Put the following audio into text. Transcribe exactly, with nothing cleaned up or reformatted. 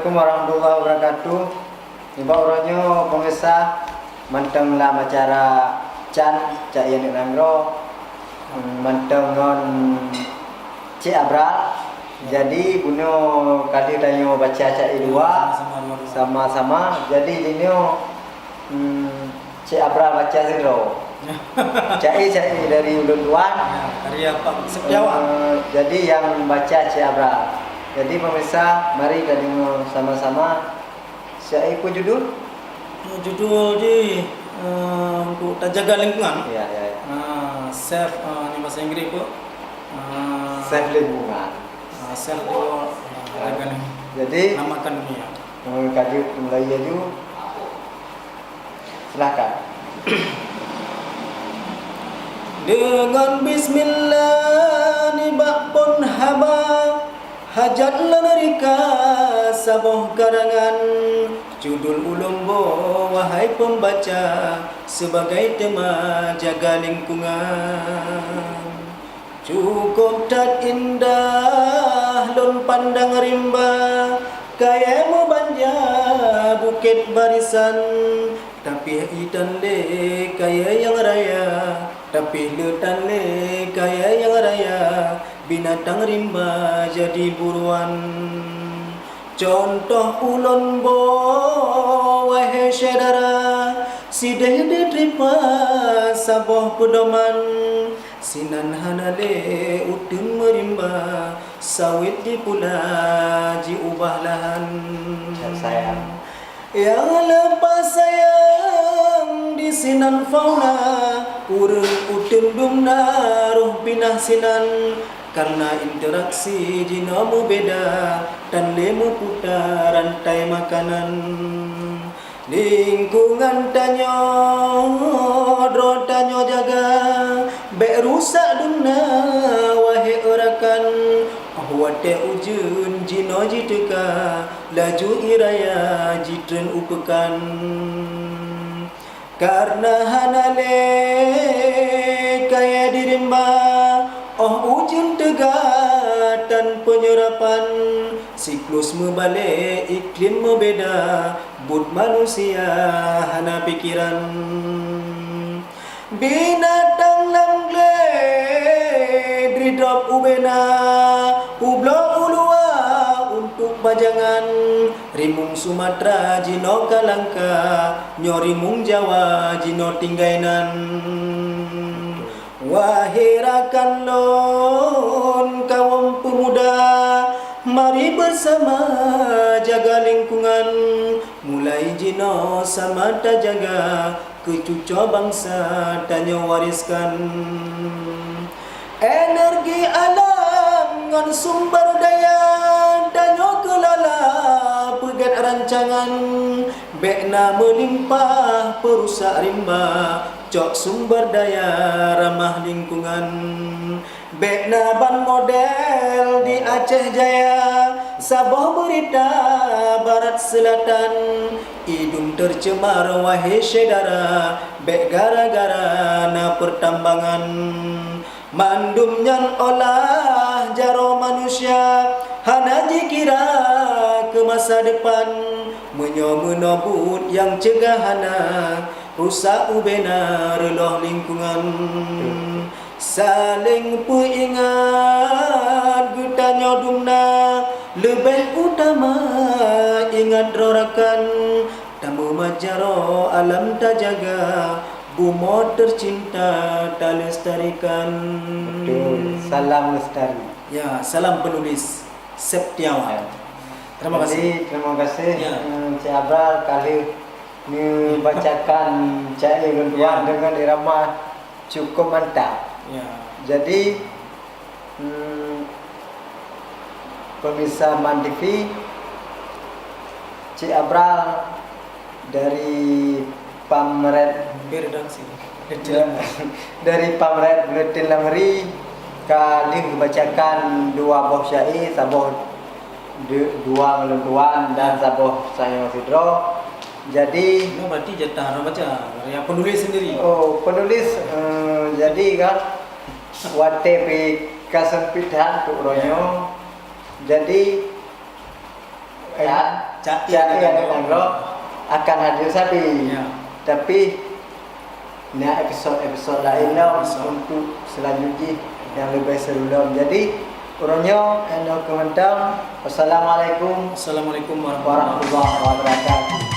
Assalamualaikum warahmatullahi wabarakatuh. Nibak uroe nyoe pemirsa, mantong lam acara Can Cak Ian Nanggroe, mantong ngon Cik Abral. Jadi bunoe ka lheueh tanyoe baca syair dua sama-sama. Jadi jinoe Hmm, Cik Abra baca sidroe. Cai-cai dari ulôn tuan. Ya, karya Pak Setiawan. Eh, jadi yang baca Cik Abra. Jadi pemirsa, mari kita dengar sama-sama. Cai apa judul? Judul di eh, untuk terjaga lingkungan. Ya, ya, ya. Ah, self, eh, ni bahasa Inggris apa? Ah, self lingkungan. Ah, self lingkungan. Ah, jaga lingkungan. Jadi, namakan dunia. Eh, kaji mulai laju. Silakan. Deungon bismillah nibak phon haba, hajat lôn rika saboh karangan, judul ulôn boh, wahai pembaca, sebagai tema jaga lingkungan. Cukup that indah lôn pandang rimba, kayée meubanja Bukét Barisan, tapi itan lé kayée nyang raya, tapi leutan lé kayée nyang raya, binatang rimba jadi buruan. Contoh ulôn boh, wahé syedara, sideh di tripa saboh peudoman, sinan hana lé uteuen meurimba, sawét jipula jiubah lahan. Sayang. Nyang leupah sayang di sinan fauna, ureuëng uteuen dumna roh pinah sinan, karena interaksi jinoe meubeda, tan lé meuputa rantai makanan. Lingkungan tanyoe droe tanyoe jaga, bék rusak dumna, wahé eurakan. Óh watée ujeuen jinoe jiteuka, laju ie raya jitreun u peukan. Karena hana lé kayée di rimba, óh ujeuen teuga tan penyerapan, siklus meubalek, iklim meubeda, buet manusia hana pikeran. Binatang lam glé dridrob ubena, ubloe uluwa untuk pajangan. Rimueng Sumatera jinoe ka langka, nyoe rimueng Jawa jinoe tinggai nan. Wahé rakan lôn kawöm peumuda, mari beusama jaga lingkungan. Mulai jinoe sama tajaga, keu cucoe bansa tanyoe wariskan. Energi alam ngon sumber daya tanyoe keulala peugét rancangan, bék na meulimpah peurusak rimba, cok sumber daya ramah lingkungan. Bék na ban model di Aceh Jaya, saboh beurita Barat Seulatan, idum teucemar wahé syedara, bék gara-gara na peutambangan. Mandum nyan olah jaroe manusia, hana jikira keu masa depan. Meunyoe meunoe buet nyang ceugah hana, rusak ubena reuloh lingkungan. Saléng peuingat geutanyoe dumna, leubeh utama ingat droe rakan. Tameumat jaroe alam tajaga, bumoe teucinta talestarikan. Betul, salam lestari. Ya, salam penulis Septiawan. Ya. Terima kasih. Jadi, terima kasih, ya, eh, Cik Abral, ka lheueh neubacakan syair lôn tuan, ya, dengan irama cukup mantap. Ya. Jadi, hmm, pemirsa Man T V, Cik Abral dari Pamret, redaksi, dari Pamret Bulletin Lamri ka lheueh bacakan dua boh syair, saboh du-, dua ngon lôn tuan dan, ya, saboh tanyoe sidroe. Jadi, ini berarti jatah orang baca, yang penulis sendiri. Oh, penulis, eh, jadi kan, watée pih ka sempit that untuk uroe nyoe. Jadi, Cak Ian Nanggroe akan hadir sabe. Ya. Tapi na episod-episod laén lah untuk selanjut jih nyang leubeh seru lom. Jadi, uroe nyoe, eh, nyoe keuh mantong. Wassalamualaikum warahmatullahi wabarakatuh.